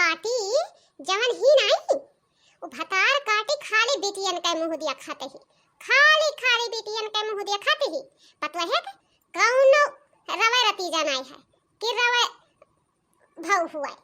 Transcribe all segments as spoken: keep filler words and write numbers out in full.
काटी जवन ही नाई, उ भतार काटी खाली बिटियन के मुँह दिया खाते ही, खाली, खाली बिटियन के मुँह दिया खाते ही। पतोहे के कौनो रवे रतीजा नाई है कि रवे भौ हुआ है,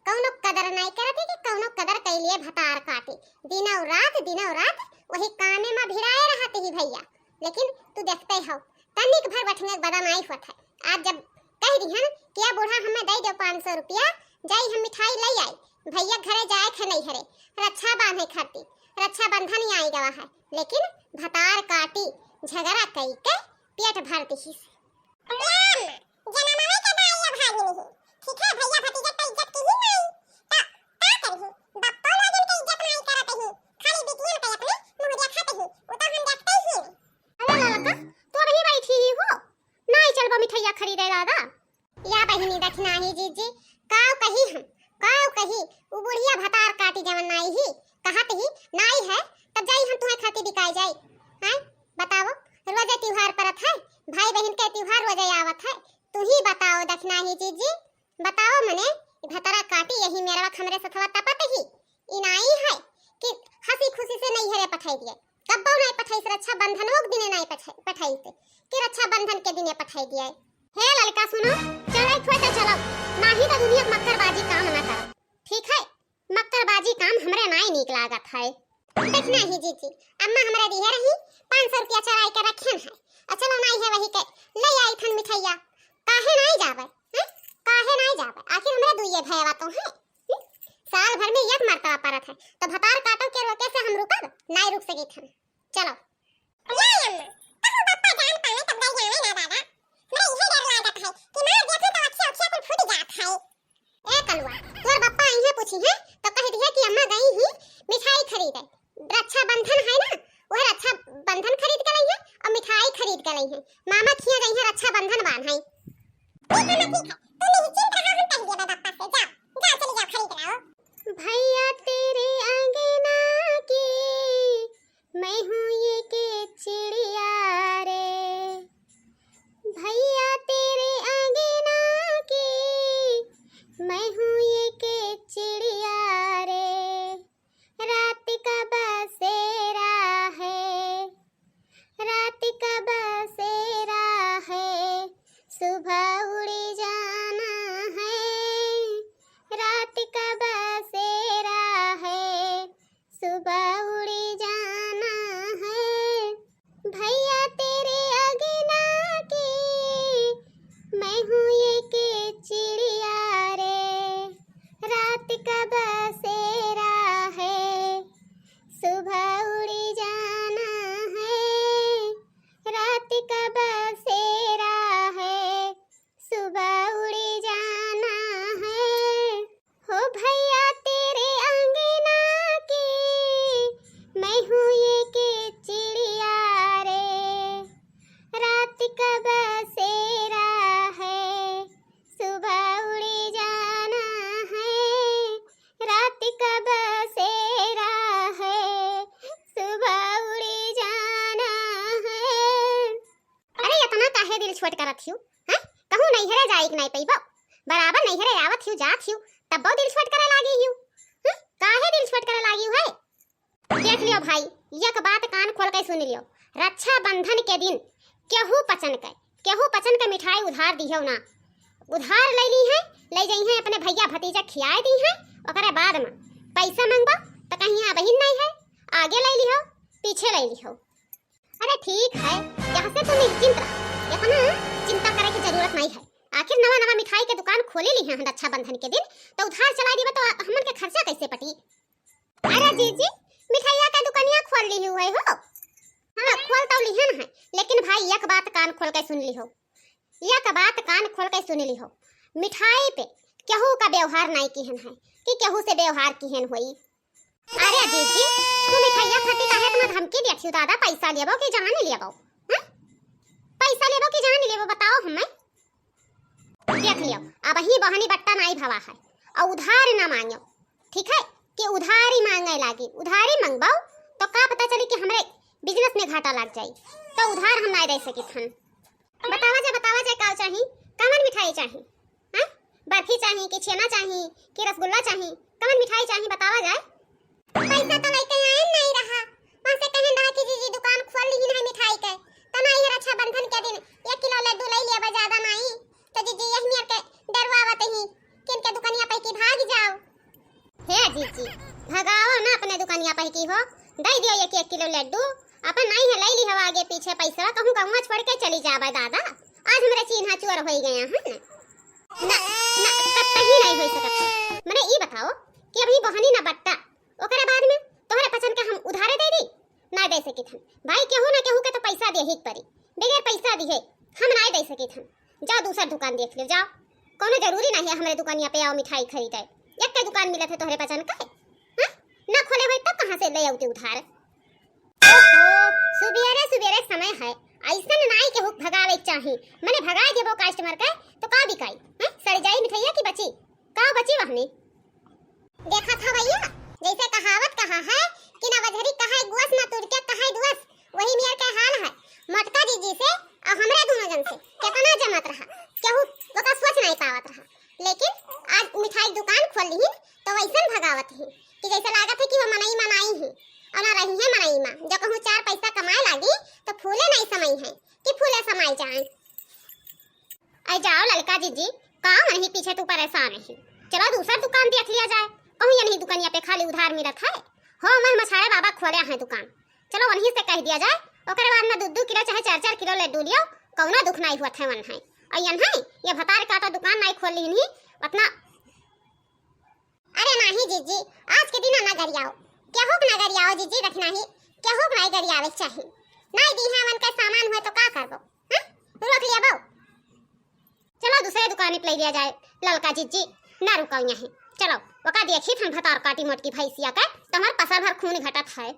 कौनो कदर नाई करत है कि कौनो कदर कैलिए भतार काटी। दिनौ रात, दिनौ रात वही कामे में भिड़ाए रहते ही भैया। लेकिन तू देखते हो, तनिक भर बठिया बदा नाई होत है। आज जब कह दिहन कि "या बूढ़ा, हमें दे दो पाँच सौ रुपया, जाई हम मिठाई ले आई, भैया घरे जाए थे नहीं हरे, रक्षा बांधे खातिर, रक्षाबंधन ही आई गवा है।" लेकिन भतार काटी झगड़ा कई के पेट भर दिहिस। ए अम्मा, जनमवे के दाई अब भागिन ही। ठीक है, भैया भतीजा के इज्जत की ही नाई। त का करही? बप्पो लोगन के इज्जत नाई करत ही। खाली बिटियन के अपने मुँह दिया खाते ही। उ तो हम देखते ही। अरे ललका, तू अबही बैठी ही हो? नाई चलबो मिठाइया खरीदे दादा? या बहिनी दखिनाही जीजी, काव कही हम, काव कही, उ बुढ़िया भतार काटी जवन नाई ही, कहत ही नाई है, तब जाई हम तुहे खातिर बिकाई जाई। हैं? बताओ, रोजे त्योहार परत है, भाई बहिन के त्योहार रोजे आवत है, तू ही बताओ दखिनाही जीजी, बताओ मने, ई भतार काटी यही मेरवा हमरे सथवा तपत ही, ई नाई है कि हँसी खुशी से नैहरे पठाई दिए, कब्बो नाई पठाई से रक्षाबंधन वो दिने नाई पठाई, पठाई से कि रक्षाबंधन के दिने पठाई दिए। हे ललका सुनो, चले थोए तो चलो, नाही तो दुनिया के मक्करबाजी काम ना करो, ठीक है? मक्करबाजी काम हमरे नाई नीक लागत है। दखिनाही जीजी, अम्मा हमरे दिहे रही, पाँच सौ रुपया चोराई के रखियन है। और चलो नाई है वही के ले आई थन मिठाइया। काहे नाई जावे? हैं? काहे नाई जावे? आखिर हमरे दुइये भैया तो हैं। हम्म? साल भर में एक मरतबा परत है, तो भतार काटो के रोके से हम रुकब? नाई रुक सकी थन। चलो। ए अम्मा, कहूँ बप्पा जान पावे तब डर जावे ना दादा। हमरा इहे डर लागत है कि मार देथे तो अखिया उखिया कुल फूट जात है। ए कलुआ, तोर बप्पा अइहे पूछिहे तो कह दिहे कि अम्मा गई ही मिठाई खरीदे। रक्षाबंधन है ना, वह रक्षाबंधन खरीद के लइहे और मिठाई खरीद के लइहे। मामा खिया गई है रक्षाबंधन बांधे। ठीक है, ठीक है, तू निश्चिंत रहा, हम कह दिए बप्पा से, जाओ, जाओ, चली जाओ, खरीद लाओ। भैया तेरे अंगना की मैं हूँ ये के चिड़िया रे, भैया तेरे अंगना की मैं हूँ ये के चिड़िया रे, रात का बसेरा है, रात का बसेरा है, सुबह उड़ी जाना है, रात का बसेरा है, सुबह उड़ी जाना है। भैया तेरे अंगना की मैं हूँ ये के चिड़िया रे, रात का बसेरा है, सुबह उड़ी जाना है, रात का बसेरा है, सुबह उड़ी जाना है। हो भैया तेरे अंगना की मैं हूँ ये के चिड़िया रे, रात का बसेरा है, सुबह उड़ी जाना है, रात का बसेरा है, सुबह उड़ी जाना है। अरे इतना काहे दिल छोट करत हियो, हैं? कहूँ नैहरे जाइक नाई पइबो, बराबर नैहरे आवत हियो जात हियो, तब्बो दिल छोट करे लागी हियो, हैं? काहे दिल छोट करे लागी हियो है? देख लियो भाई, एक बात कान खोल के सुन लियो, रक्षाबंधन के दिन केहू पचन के, केहू पचन के मिठाई उधार दिहो ना, उधार ले ली है, ले जाई है अपने भैया भतीजा खियाए दी है, ओकरे बाद में पैसा मंगबो तो कहीं यहाँ बहिन नहीं है, आगे ले लिहो, पीछे ले लिहो। अरे ठीक है, यहाँ से तू निश्चिंत रह, इतना चिंता करे की जरूरत नहीं है। आखिर नवा नवा मिठाई के दुकान खोले ली है रक्षाबंधन के दिन, तो उधार चला दीबा तो हमन के खर्चा कैसे पटी? अरे जीजी, मिठाइया का दुकानिया खोल ली हुए हो? हाँ, खोल तो लिहन है, लेकिन भाई एक बात कान खोल के सुन ली हो, एक बात कान खोल के सुन ली हो, मिठाई पे केहू का व्यवहार नहीं किहन है कि केहू से व्यवहार किहन होई। अरे दीदी, तू मिठाइया खातिर काहे इतना धमकी देत हियो दादा? पैसा लेबो कि जान लेबो? हैं? पैसा लेबो कि जान लेबो, बताओ हमें। देख लियो, अबहीं बहनी बट्टा नाई भवा है, और उधार ना मांगो, ठीक है? कि उधारी मांगे लागी, उधारी मांगबो तो का पता चली कि हमरे business में घाटा लग जाई, तो उधार हम नाई दे सकित हन। बतावा जाए, बतावा जाए, का चाही? कवन मिठाई चाही? हैं? बर्फी चाही कि छेना चाही कि रसगुल्ला चाही? कौन मिठाई चाही बतावा जाए? पैसा तो लइके आए नहीं रहा, वहाँ से कहन रहा कि जीजी दुकान खोल ली है मिठाई के, तो ना ये रक्षाबंधन के दिन एक किलो लड्डू ले लिया, ज्यादा नहीं, तो जीजी यही मेर के डरवावत ही कि इनके दुकनिया पे की भाग जाओ। हे जीजी, भगाओ ना अपने दुकनिया पे की हो, दे दियो एक एक किलो लड्डू, अपन नहीं है ले ली हवा आगे पीछे पैसा, कहूँ कहूँ छोड़ के चली जाबे दादा, आज हमरे चीन्हा चोर हो गया है ना। ना, ना, कतई नहीं हो सकत है। मने ई बताओ कि अभी बहनी ना बट्टा, ओकरे बाद में तोहरे पचन के हम उधारे दे दी? ना दे सकित हन भाई, केहू ना केहू के तो पैसा दे ही परी, बगैर पैसा दिए हम ना दे सकित हन। जाओ दूसर दुकान देख लो, जाओ, कोनो जरूरी नहीं है हमरे दुकानिया पे आओ मिठाई खरीदे, एक के दुकान मिलत है तोहरे पचन के, हाँ? ना खोले भाई तब कहाँ से ले आउते उधार? ओहो, सुबेरे सुबेरे समय है, ऐसन नाई केहू भगावे के चाही। मने भगाए देबो customer के तो का बिकाई? हैं? सड़ जाई मिठाइया की बची? का बची वहनी? देखा था भैया, जैसे कहावत कहा है कि ना वजहरी कहाई गुअस ना तुड़के कहाई धुअस, वही मेर के हाल है। मोटका जीजी से और हमरा दोनों जन से कितना जमत रहा, केहू ओका सोच नहीं पावत रहा, लेकिन आज मिठाई दुकान खोल ली तो वैसन भगावत ही कि जैसे लागत है कि वो मनई मनाई ही और ना रही है मनई माँ। जो कहूँ चार पैसा कमाए लागी तो फूले नहीं समय है कि फूले समाए जाए। आई जाओ ललका जीजी, का वहीं पीछे तू परेशान रही? चलो दूसर दुकान देख लिया जाए, कहूँ यही दुकनिया पे खाली उधार मिलत है। हो मैं मछाड़े बाबा खोले हैं दुकान, चलो वहीं से कह दिया जाए, ओकरे बाद में दू दू किलो चाहे चार चार किलो लड्डू लियो, कौनो दुख नहीं हुआ है वन है। और यन है, ये भतार का तो दुकान नहीं खोल ली नहीं, अपना अरे नाही जीजी, आज के दिन ना गरियाओ, केहू के ना गरियाओ जीजी, रख नाही, केहू के नहीं गरियावे के चाही। नहीं दी है मन के सामान हुए तो का करबो? हैं? रोक लिया बो। चलो दूसरे दुकान पे ले लिया जाए। ललका जीजी, ना रुकाओ यहीं। चलो, ओका देखी थन भतार काटी मोटकी भैंसिया के, तो हमार पसर भर खून घटत है।